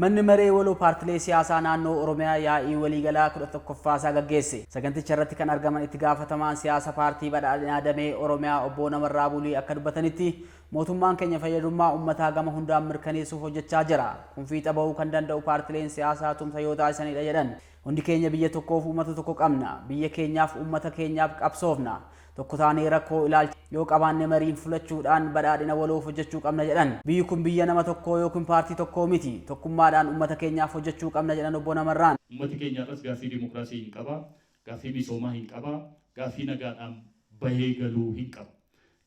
Manni maree waloo paartilee siyaasaa naannoo Oromiyaa yaa'ii waliigalaa 11ffaa isaa gaggeesse. Saganticha irratti kan argaman itti gaafatamaan siyaasa paartii badhaadhinaa damee Oromiyaa obbo Namarraa Bulii akka dubbatanitti, mootummaan keenya fayyadummaa uummataa gama hundaan mirkaneessuuf hojjechaa jira. Kun fiixa bahuu kan danda'u paartileen siyaasaa tumsa yoo taasisanidha jedhan. Hundi keenya biyya tokkoof uummata tokko qabna. Biyya keenyaaf, uummata keenyaaf qabsoofna. Tokko taanee rakkoo ilaalcha yoo qabaanne mariin fulachuudhaan badhaadhina waloof hojjechuu qabna jedhan. Biyyi kun biyya nama tokkoo yookiin paartii tokkoo miti. Tokkummaadhaan uummata keenyaaf hojjechuu qabna jedhan obbo Namarraan. Uummati keenya irras gaaffii dimokiraasii hin qaba, gaaffii misoomaa hin qaba, gaaffii nagaadhaan bahee galuu hin qaba.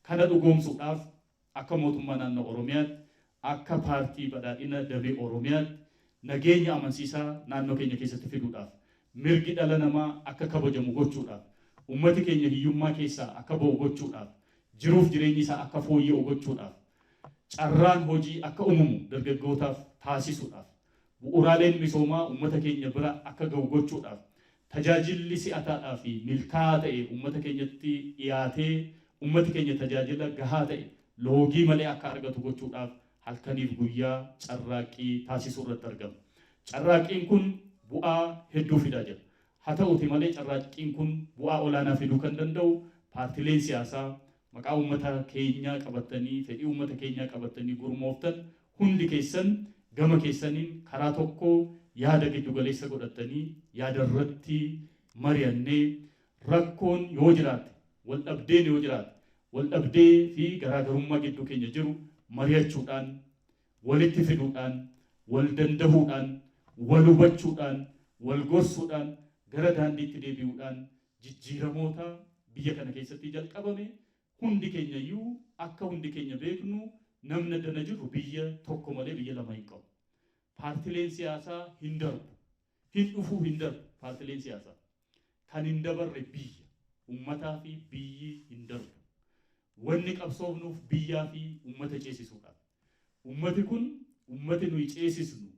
Kana dhugoomsuudhaaf akka mootummaa naannoo Oromiyaatti, akka paartii badhaadhina damee Oromiyaatti, nageenya amansiisaa naannoo keenya keessatti fiduudhaaf, mirgi dhala namaa akka kabajamu gochuudhaaf, ummati keenya hiyyummaa keessaa akka ba'u gochuudhaaf, jiruuf jireenyi isaa akka fooyya'u gochuudhaaf, carraan hojii akka uumamu dargaggootaaf taasisuudhaaf, bu'uuraaleen misoomaa ummata keenya bira akka ga'u gochuudhaaf, tajaajilli si'ataadhaa fi milkaa'aa ta'e ummata keenyatti dhiyaatee ummati keenya tajaajila gahaa ta'e loogii malee akka argatu gochuudhaaf halkaniif guyyaa carraaqqii taasisuu irratti argama. Carraaqqiin kun bu'aa hedduu fidaa jira. Haa ta'uti malee, carraaqqiin kun bu'aa olaanaa fiduu kan danda'u paartileen siyaasaa maqaa uummata keenyaa qabattanii, fedhii uummata keenyaa qabattanii gurmooftan hundi keessan gama keessaniin karaa tokko yaada giddugaleessa godhattanii, yaada irratti mari'annee, rakkoon yoo jiraate, wal dhabdeen yoo jiraate, wal dhabdee fi garaagarummaa gidduu keenya jiru mari'achuudhaan, walitti fiduudhaan, wal dandahuudhaan, wal hubachuudhaan, wal gorsuudhaan, gara daandiitti deebi'uudhaan, jijjiiramoota biyya kana keessatti jalqabame hundi keenya iyyuu, akka hundi keenya beeknu, namni addana jirru biyya tokko malee biyya lama hin qabu. Paartileen siyaasaa hin darbu. Hin dhufuu, hin darbu paartileen siyaasaa. Kan hin dabarre biyya. Uummataa fi biyyi hin darbu. Wanni qabsoofnuuf biyyaa fi uummata ceesisuudhaaf. Uummati kun, uummati nuyi ceesisnu,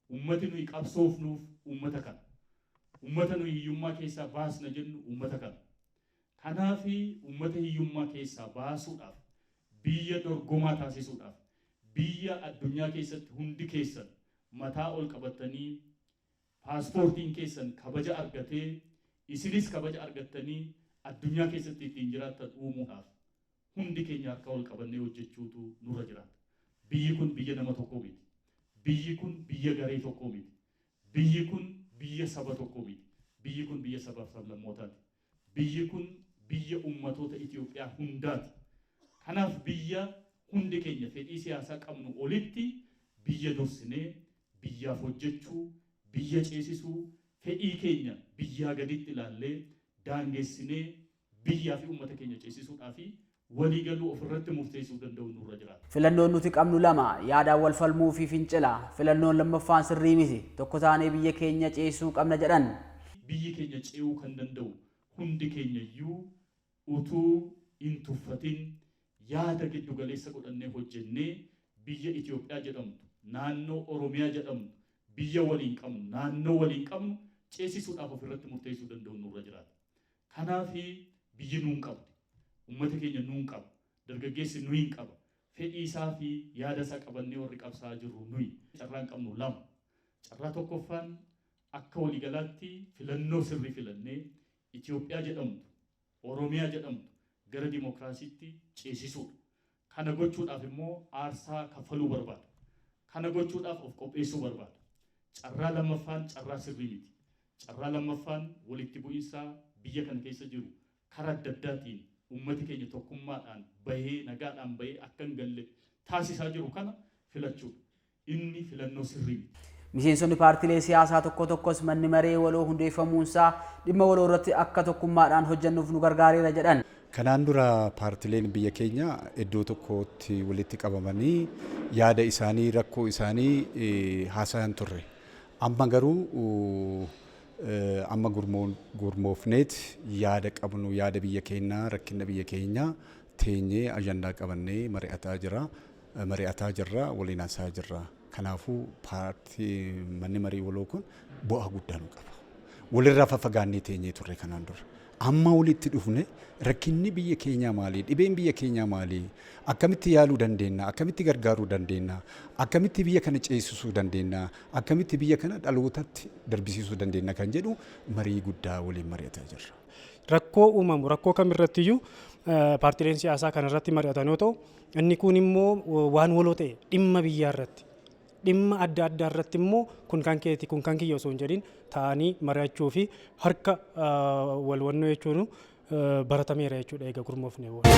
uummati nuyi qabsoofnuuf uummata kana. Uummata nuyi hiyyummaa keessaa baasna jennu uummata kana. Kanaafi uummata hiyyummaa keessaa baasuudhaaf, biyya dorgomaa taasisuudhaaf, biyya addunyaa keessatti hundi keessan mataa ol qabattanii, paaspoortiin keessan kabaja argatee, isinis kabaja argattanii addunyaa keessatti ittiin jiraattan uumuudhaaf hundi keenya harka ol qabannee hojjechuutu nurra jiraata. Biyyi kun biyya nama tokkoo miti. Biyyi kun biyya garee tokkoo miti. Biyyi kun biyya saba tokkoo miti. Biyyi kun biyya sabaaf sablammootaati. Biyyi kun biyya ummatoota Itoophiyaa hundaati. Kanaaf biyya hundi keenya fedhii siyaasaa qabnu olitti biyya dursinee biyyaaf hojjechuu, biyya ceesisuu, fedhii keenya biyyaa gaditti ilaallee daangessinee biyyaa fi uummata keenya ceesisuudhaa fi waliigaluu ofirratti murteessuu danda'u nurra jiraata. Filannoon nuti qabnu lama: yaadaan wal falmuu fi fincila. Filannoon lammaffaan sirrii miti. Tokko taanee biyya keenya ceesisuu qabna jedhan. Biyyi keenya ce'uu kan danda'u hundi keenya iyyuu utuu hin tuffatin yaada giddu galeessa godhannee hojjennee, biyya Itoophiyaa jedhamtu, naannoo Oromiyaa jedhamtu, biyya waliin qabnu, naannoo waliin qabnu ceesisuudhaaf ofirratti murteessuu danda'u nurra jiraata. Kanaaf biyyi nuun qabdi. Uummata keenya nuun qaba. Dargaggeessi nuyin qaba. Fedhii isaa fi yaada isaa qabannee warri qabsaa'aa jirru nuyi. Carraan qabnu lama. Carraa tokkoffaan, akka waliigalaatti filannoo sirrii filannee Itoophiyaa jedhamtu, Oromiyaa jedhamtu gara dimokiraasiitti ceesisuudha. Kana gochuudhaaf immoo aarsaa kaffaluu barbaada. Kana gochuudhaaf of qopheessuu barbaada. Carraa lammaffaan carraa sirrii miti. Carraa lammaffaan walitti bu'iinsa biyya kana keessa jiru karaa adda addaatiin uummati keenya tokkummaadhaan bahee, nagaadhaan bahee akka hin galle taasisaa jiru kana filachuudha. Inni filannoo sirrii miti. Miseensonni paartilee siyaasaa tokko tokkos manni maree waloo hundeeffamuunsaa dhimma waloo irratti akka tokkummaadhaan hojjennuuf nu gargaareera jedhan. Kanaan dura paartileen biyya keenya iddoo tokkotti walitti qabamanii yaada isaanii, rakkoo isaanii haasayan turre. Amma garuu amma gurmoofneet yaada qabnu, yaada biyya keenyaa, rakkina biyya keenyaa teenyee ajandaa qabannee mari'ataa jira. Mari'ataa jirra, waliin haasa'aa jirra. Kanaafuu paartii manni marii waloo kun bu'aa guddaa nu qaba. Walirraa faffagaannee teenyee turre kanaan dura. Amma walitti dhufne rakkinni biyya keenyaa maali? Dhibeen biyya keenyaa maali? Akkamitti yaaluu dandeenya? Akkamitti gargaaruu dandeenya? Akkamitti biyya kana ceesisuu dandeenya? Akkamitti biyya kana dhalootatti darbisiisuu dandeenya kan jedhu marii guddaa waliin mari'ataa jirra. Rakkoo uumamu rakkoo kamirrattiyyuu paartileen siyaasaa kanarratti mari'atan yoo ta'u, inni kun immoo waan waloo ta'e dhimma biyyaa irratti, dhimma adda addaa irratti immoo kun kan keeti, kun kan kiyya osoo hin jedhin ta'anii mari'achuu fi harka wal wannoo jechuun baratameera jechuudha eega gurmoofne booda.